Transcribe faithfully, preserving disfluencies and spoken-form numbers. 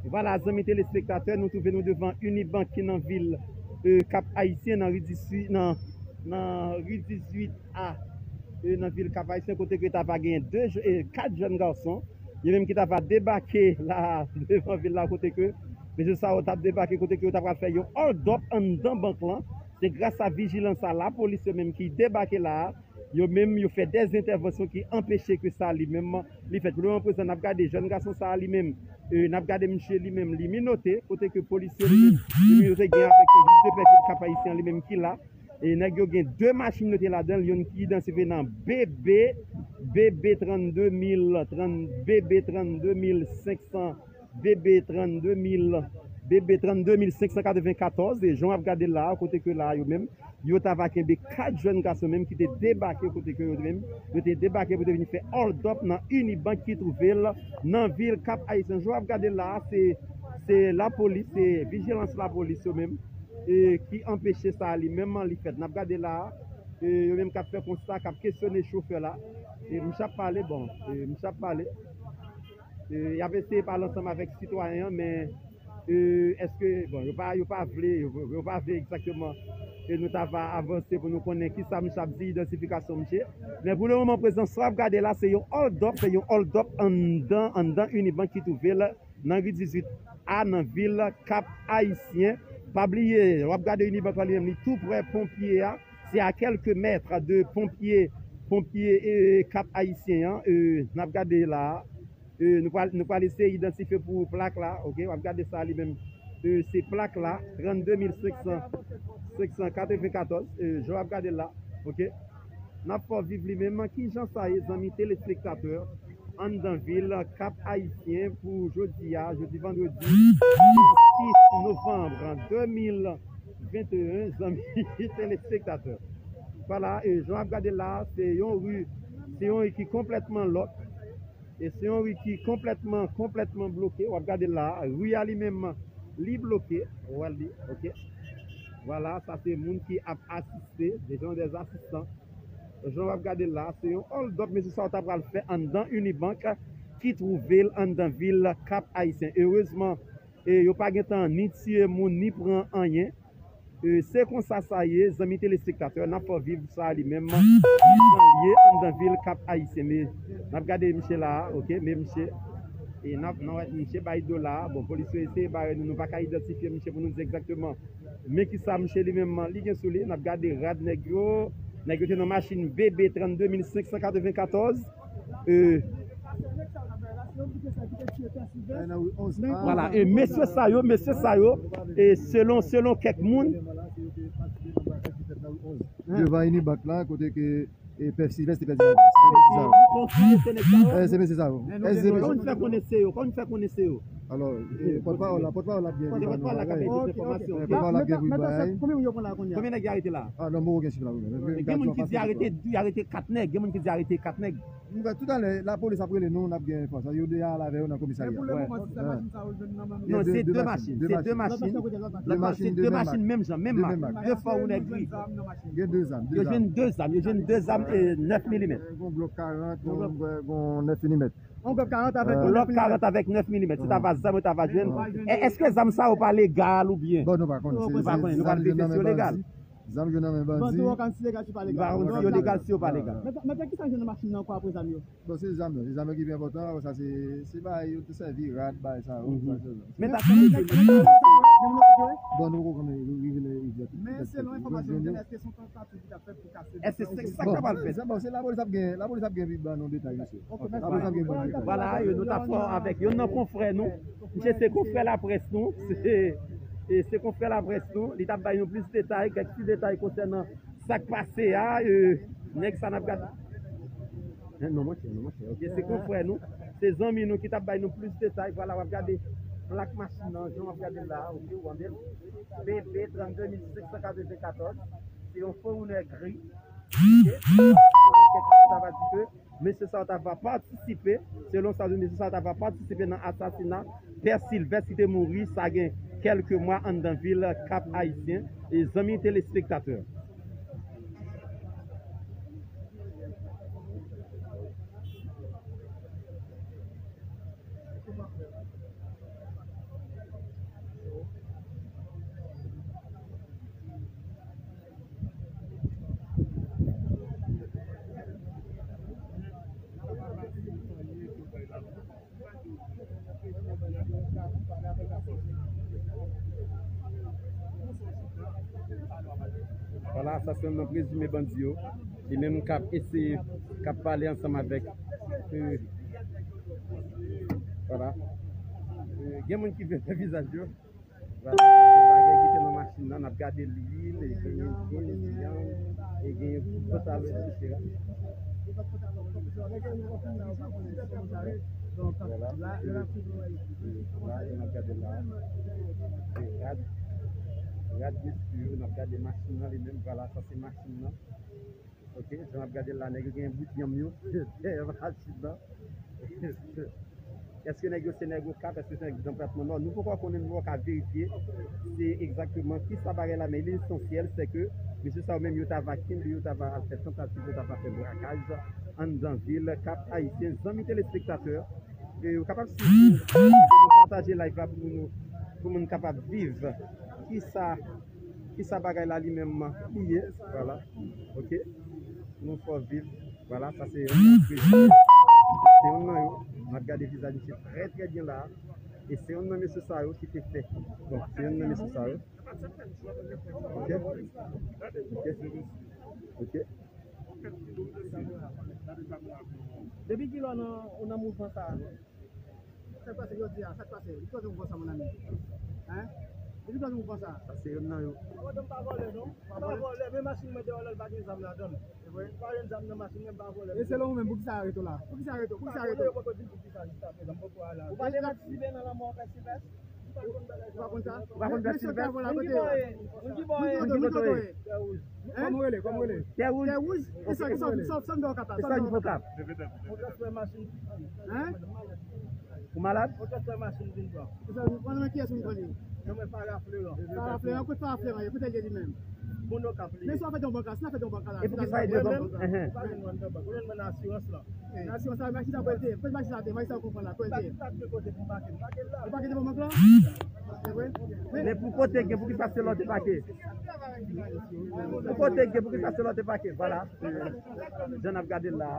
Vwala, zanmi telespektatè, nou twouve nou devan Unibank ki nan vil, e, Kap Ayisyen, nan ri dizuit, nan, nan ri dizuit A, e, nan vil Kap Ayisyen, kote ke ta va gen de je-, e, kat jèn gason, yo menm ki ta va debake la, devan vil la, kote ke mesye sa yo t ap debake, kote ke yo ta pral fè yon hold up anndan bank lan. Se gras a vijilans a lapolis yo menm ki debake la a, yo menm, yo fè dèzentèvansyon ki anpeche ke sa li menm li fèt. Pou lemoman prezan, n ap gade jèn gason sa a li menm, e, n ap gade misye li menm, li minote, kote ke polisye li menm, li minote gen avèk yon jij de pè ki Kap Ayisyen li menm ki la. E nèg yo gen de machin yo te ladan l, youn ki idantifye nan B B, B B trannde mil, trant, B B trannde mil senk san, B B trannde mil, B B trannde mil senk san katrevenkatòz, e jan w ap gade l la a, kote ke la a yo menm, yo ta va kenbe kat jèn gason menm ki te debake kote ke yo menm, yo te debake pou te vin fè hold up nan Unibank ki twouve l nan vil Kap Ayisyen. Jan w ap gade l la a, se, se lapolis, se vijilans lapolis yo menm, e, ki anpeche sa li menm li fèt. N ap gade la a, e, yo menm k ap fè konsta, k ap kesyone chofè la. E misye ap pale, bon, e, misye ap pale. E, y ap eseye pale ansanm avèk sitwayen an, men, e, èske, bon, yo pa, yo pa vle, yo, yo pa vle egzakteman, e, nou ta va avanse pou nou konnen kisa misye ap di, idantifikasyon misye. Men pou lemoman prezan, sa w ap gade la, se yon hold up, se yon hold up anndan, anndan Unibank ki twouve l nan ri dizuit A, nan vil Kap Ayisyen. Pa bliye, w ap gade Unibank la li menm, li tou prè ponpye a. Se a kèlke mèt de ponpye, ponpye, e, Kap Ayisyen an, e, n ap gade la a. E, nou pral, nou pral eseye idantifye pou plak la, oke? W ap gade sa li menm. E, se plak la, trannde mil senk san, senk san katrevenkatòz, e, jan w ap gade la, oke? N ap fè w viv li menm. Kijan sa ye, zanmi telespektatè, anndan vil Kap Ayisyen pou jodi a, jodi vandredi sis novanm de mil venteyen, zanmi telespektatè. Vwala, e, jan w ap gade la, se yon ri, se yon ri ki konplètman lòk. E se yon ri ki konplètman, konplètman bloke. W ap gade la, ri a li menm, li bloke. Ou wè li, oke. Vwala, sa se moun ki ap asiste, se yon dèz asistan. Jan w ap gade la, se yon hold up mesye sa yo ta pral fè anndan Unibank ki twouve l anndan vil Kap Ayisyen. Erezman, e, yo pa gentan ni tiye moun, ni pran anyen. E, se konsa sa ye, zanmi telespektatè, n ap fè w viv sa li menm, jan l ye anndan vil Kap Ayisyen. Men, n ap gade misye la a, oke, men misye, e n ap, n ap wè misye bay do la a. Bon, polis yo eseye bare nou, nou pa ka idantifye misye pou nou di egzakteman men kisa misye li menm li gen sou li. N ap gade rad nèg yo. Nèg yo te nan machin B B trannde mil senk san katrevenkatòz. E, vwala, e mesye sa yo, mesye sa yo, e selon, selon kèk moun, devan Unibank la, kote ke, e, Pè Silvès te pèdi lavi. Se mesye sa yo. E, se mesye sa yo. Kòman fè konnen se yo? Kòman fè konnen se yo? Alò, e, pòtpawòl la, pòtpawòl la ap gen pou ba nou bagay. E, pòtpawòl la ap gen pou ba nou. Konbyen moun yo pran la kounye a? Konbyen nèg y arete la? A, non, mwen gen chif la, wi. Gen moun ki di arete, y arete kat nèg, gen moun ki di arete kat nèg. Toutalè, lapolis ap rele nou, n ap gen enfòmasyon. Yo deja al avè yo nan komisarya. Men pou lemoman, se sèl machin sa yo jwenn nan men yo? Non, se de machin, se de machin. Lòt machin, se de machin menm jan, menm mak. De Fortuner gri. Gen de zam, yo jwenn de zam, yo jwenn de zam, e, nèf milimèt. Gen Glock karant, gen nèf milimèt. Yon Glock karant avèk yon nèf milimèt. Lòt karant avèk nèf milimèt, se ta va zam yo ta va jwenn. E, èske zam sa yo pa legal oubyen? Bon, nou pa konnen. Nou pa konnen, nou pa vle si yo legal. Zam yo nan men bandi. Bandi yo ka si legal, si pa legal. Yo pa konnen si yo legal, si yo pa legal. Men, men kisa jwenn nan machin nan ankò apre zam yo? Bon, se zam yo, se zam yo ki pi enpòtan, apre sa se, se bagay yo te sèvi, rad, bagay sa yo. Men ta sanble ke... Bon, nou poko konnen rive lè rivyè. Men selon enfòmasyon nou jwenn, èske se yon tantativ ki t ap fèt pou kase? Èske se sa k ta pral fèt? Bon, se lapolis ap gen, lapolis ap gen pou ban nou detay, mesye. Lapolis ap gen pou ban nou detay. Vwala, yo, nou t ap fè avèk youn nan konfrè nou. Misye se konfrè laprès nou. Se, e, se konfrè laprès nou. Li t ap bay nou plis detay, kèk ti detay konsènan sa k pase a, e, nèg sa n ap gade. Eh, non, monchè, non, monchè. Ok, se konfrè nou, se zanmi nou ki t ap bay nou plis detay. Vwala, w ap gade plak machin nan, jan w ap gade l la, ok, ou wè l. B B trannde mil senk san katrevenkatòz, se yon Fortuner gri. Ok, sa va di ke mesye sa yo ta va patisipe, selon sa yo di, mesye sa yo ta va patisipe nan asasina Pè Silvès ki te mouri, sa gen kèlke mwa anndan vil Kap Ayisyen, e zanmi telespektatè. Sa se yon prezime bandi yo. Li menm k ap eseye, k ap pale ansanm avèk, euh, vwala. Euh, gen moun ki vle wè vizaj yo. Vwala, sa se bagay ki te nan machin nan. N ap gade lwil, e genyen dlo, e genyen, e genyen tout pantalon, etsetera. Vwala. Vwala, e, vwala, e n ap gade la. E rad, rad mesye yo, n ap gade machin nan li menm. Vwala, sa se machin nan. Ok, jan n ap gade l la, nèg yo gen bout yanm yo dèyè machin nan. Èske nèg yo se nèg Okap? Èske se nèg Depatman Nò? Nou poko konnen, nou poko ka verifye se egzakteman kisa bagay la, men lesansyèl se ke mesye sa yo menm yo ta va kenbe, yo ta va al fè tantativ, yo ta va fè brakaj anndan vil Kap Ayisyen. Zanmi telespektatè, e, ou kapab swiv nou, pataje live la pou nou, pou moun kapab viv kisa, kisa bagay la li menm li ye. Vwala. Ok. Nou fè w viv. Vwala, sa se yon nan yo. Se yon nan yo. N ap gade vizaj misye trè, trè byen la. E se yon nan mesye sa yo ki te fè. Bon, se yon nan mesye sa yo. Ok. Ok. Ok. Depi kilè w nan, ou nan mouvman sa a? Sa k pase jodi a? Sa k pase? Li kote w konsa, mon ami? Hein? Li kote w konsa? Sa se youn nan yo. Mwen pa vòlè, non. M pa vòlè, men machin mwen deyò la, l pa gen zam ladan l. E vre? Pa gen zam nan machin mwen, m pa vòlè. E selon ou menm, poukisa arete w la? Poukisa arete w? Poukisa arete w? Yo poko di m poukisa jiskaprezan, m poko al la. Ou pa te patisipe nan lanmò Pè Silvès? Ou pa konn sa? Ou pa konn Pè Silvès? Moun ki bò ye? Moun ki bò ye? Moun ki kote w ye? Hein? Kòman w rele? Kòman w rele? Tè Wouj. Tè Wouj? E sa, e sa, e sa, sa m fè Okap la? E sa ki fè Okap? Hein? Ou malad? E sa, ou konnen kiyès ou pran li? Non, men Farah Fleuran. Farah Fleuran, kote Farah Fleuran ye? Kote l ye li menm? Moun Okap li ye. Men si w ap fè yon bank la, si w ap fè yon bank la, e poukisa l te bank la? Mwen menm, ou pa gen mwen nan bank. Ou jwenn mwen nan asirans lan. Nan asirans sa, machin sa pral te, kote machin sa te, machin sa w konprann la, kote l te? Ou pa kite pou bank la? E vre? Men pou kote gen, poukisa se lòt te pake? Pou kote gen, poukisa se lòt te pake? Vwala. Jan n ap gade l la.